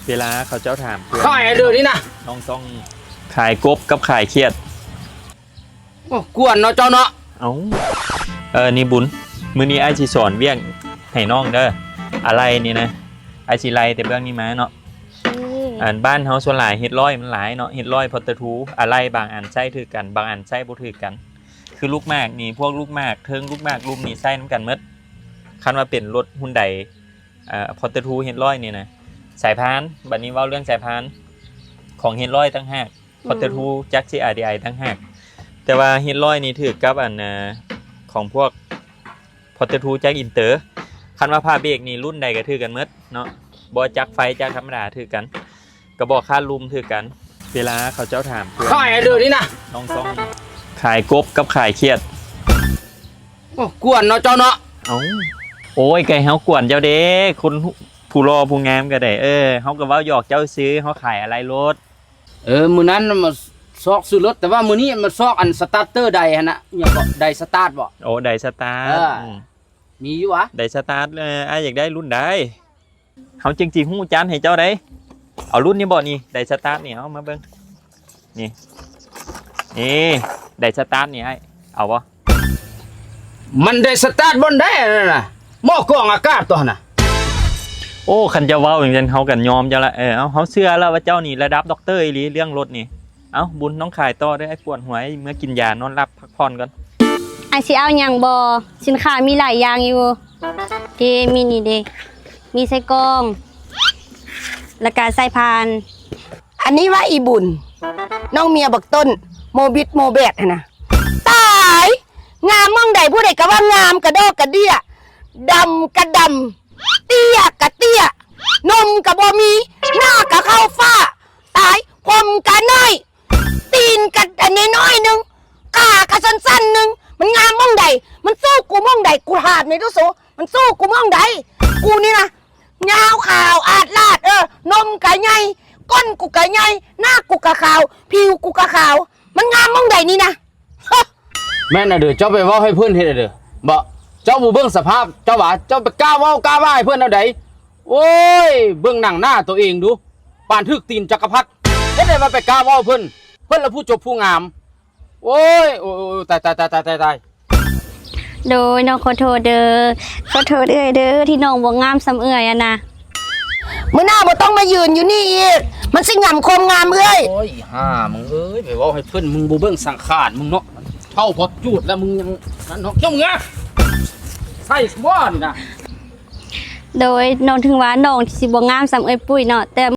ເວລາເຂົາເຈົ້າຖາມເພື່ອນ ຂາຍເດີນີ້ນະ ນ້ອງຕ້ອງຂາຍກົບກັບຂາຍຂຽດ. ໂອ້ ກວນເນາະເຈົ້າເນາະ. ເອົ້າ ເອີ ນີ້ບຸນ ມື້ນີ້ອ້າຍຊິສອນວຽກໃຫ້ນ້ອງເດີ. ອາໄຫຼ່ນີ້ນະ ອ້າຍຊິໄລ່ແຕ່ເບື້ອງນີ້ມາເນາະ. ອືມ ອັນບ້ານເຮົາສ່ວນຫຼາຍເຮັດຮ້ອຍມັນຫຼາຍເນາະ, ເຮັດຮ້ອຍ Porter two ອາໄຫຼ່ບາງອັນໃຊ້ຖືກກັນ ບາງອັນໃຊ້ບໍ່ຖືກກັນ. ຄືລູກໝາກນີ້ ພວກລູກໝາກເທິງ ລູກໝາກລຸ່ມນີ້ໃຊ້ນຳກັນໝົດ. ຄັນວ່າເປັນລົດຮຸ່ນໃດ ເອີ Porter two ເຮັດຮ້ອຍນີ້ນະ ສາຍພານ. ບັດນີ້ເວົ້າເລື່ອງສາຍພານ ຂອງເຮັດຮ້ອຍຕ່າງຫາກ ອືມ Porter two ຈັກຊິ RDI ຕ່າງຫາກ. ແຕ່ວ່າເຮັດຮ້ອຍນີ້ຖືກກັບອັນ ເອີ ຂອງພວກ Porter two ຈັກອິນເຕີ. ຄັນວ່າຜ້າເບຣກນີ້ລຸ້ນໃດກໍຖືກກັນໝົດເນາະ, ບໍ່ຈັກໄຟຈັກທຳມະດາຖືກກັນ, ກະບອກຄາດລຸ່ມຖືກກັນ. ເວລາເຂົາເຈົ້າຖາມເພື່ອນ ຂາຍເດີນີ້ນະ ນ້ອງຕ້ອງຂາຍກົບກັບຂາຍຂຽດ. ໂອ້ ກວນເນາະເຈົ້າເນາະ. ເອົ້າ ໂອ້ຍ ກະໃຫ້ເຮົາກວນເຈົ້າເດ້ ຄົນຜູ້ຫຼໍ່ຜູ້ງາມກະໄດ້. ເອີ ເຮົາກະເວົ້າຫຍອກເຈົ້າຊື່ ເຮົາຂາຍອາໄຫຼ່ລົດ. ເອີ ມື້ນັ້ນມາຊອກຊື້ລົດ ແຕ່ວ່າມື້ນີ້ມາຊອກອັນສະຕາດເຕີໄດຫັ້ນນະ. ຫຍັງເກາະ ໄດສະຕາດບໍ? ໂອ້ ໄດສະຕາດ. ເອີ ອືມ ມີຢູ່ຫວາ? ໄດສະຕາດ. ເອີ ອ້າຍຢາກໄດ້ລຸ້ນໃດ ເຮົາຈຶ່ງຊິຮູ້ຈານໃຫ້ເຈົ້າໄດ. ເອົາລຸ້ນນີ້ບໍນີ້ ໄດສະຕາດນີ້ ເອົາມາເບິ່ງ ນີ້ ນີ້ ໄດສະຕາດນີ້ ອ້າຍເອົາບໍ່? ມັນໄດ້ສະຕາດບ່ອນໃດອັນນັ້ນນະ ໝໍ້ກອງອາກາດຕົວຫັ້ນນະ. ໂອ້ ຄັນເຈົ້າເວົ້າຈັ່ງຊັ້ນ ເຮົາກໍຍອມເຈົ້າລະ. ເອີ ເອົາ ເຮົາເຊື່ອລະວ່າເຈົ້ານີ້ລະດັບດັອກເຕີອີ່ຫຼີເລື່ອງລົດນີ້. ເອົ້າ ບຸນ ນ້ອງຂາຍຕໍ່ເດີ ອ້າຍປວດຫົວ ເມືອກິນຢານອນຫຼັບພັກຜ່ອນກ່ອນ. ອ້າຍຊິເອົາຫຍັງບໍ່? ສິນຄ້າມີຫຼາຍຢ່າງຢູ່ເດ ມີນີ້ເດ ມີໄສ້ກອງ ລະກະສາຍພານ. ອັນນີ້ວ່າອີບຸນ ນ້ອງເມຍບັກຕົ້ນ ໂມບິດໂມແບດຫັ້ນນະ. ຕາຍ! ງາມໝ່ອງໃດ ຜູ້ໃດກະວ່າງາມ ກະດອກກະເດ້ຍ ດຳກະດຳ ເຕ້ຍກະເຕ້ຍ ນົມກະບໍ່ມີ ໜ້າກະເຂົ້າຝາ. ຕາຍ! ຜົມກະໜ້ອຍ ຕີນກະອັນນ້ອຍໆໜຶ່ງ ຂາກະສັ້ນໆໜຶ່ງ ມັນງາມໝ່ອງໃດ? ມັນສູ້ກູໝ່ອງໃດ? ກູຖາມແດ່ດູສູ ມັນສູ້ກູໝ່ອງໃດ? ກູນີ້ນະ ຍາວຂາວອາດລາດ ເອີ ນົມກະໃຫຍ່ ກົ້ນກູກະໃຫຍ່ ໜ້າກູກະຂາວ ຜິວກູກະຂາວ ມັນງາມໝ່ອງໃດນີ້ນະ? ແມ່ນແລ້ວເດີ ເຈົ້າໄປເວົ້າໃຫ້ເພິ່ນເຮັດແລ້ວເດີ ບໍ່ ເຈົ້າບໍ່ເບິ່ງສະພາບເຈົ້າຫວາ? ເຈົ້າໄປກ້າເວົ້າກ້າວ່າໃຫ້ເພິ່ນແນວໃດ? ໂອ້ຍ ເບິ່ງໜັງໜ້າໂຕເອງດູ ປານຖືກຕີນຈັກກະພັດ ເຮັດໃດວ່າໄປກ້າເວົ້າເພິ່ນ ເພິ່ນລະຜູ້ຈົບຜູ້ງາມ. ໂອ້ຍ ໂອ້ຍ ໂອ້ຍ ຕາຍ ຕາຍ ຕາຍ ຕາຍ ຕາຍ. ໂດຍ ນ້ອງຂໍໂທດເດີ ຂໍໂທດເອື້ອຍເດີ ທີ່ນ້ອງບໍ່ງາມສ່ຳເອື້ອຍຫັ້ນນະ. ມື້ໜ້າບໍ່ຕ້ອງມາຢືນຢູ່ນີ້ອີກ ມັນຊິຫຍຳຄວາມງາມເອື້ອຍ. ໂອ້ຍ ອີຫ່າມຶງເອີຍ ໄປເວົ້າໃຫ້ເພິ່ນ ມຶງບໍ່ເບິ່ງສັງຂານມຶງເນາະ ເຖົ້າພໍຈູດແລ້ວ ມຶງຍັງນັ້ນເນາະ ເຈົ້າເມືອໃສ່ບໍ່ນີ້ນະ. ໂດຍ ນ້ອງ ເຖິງວ່ານ້ອງຊິບໍ່ງາມສ່ຳເອື້ອຍປຸ້ຍເນາະ ແຕ່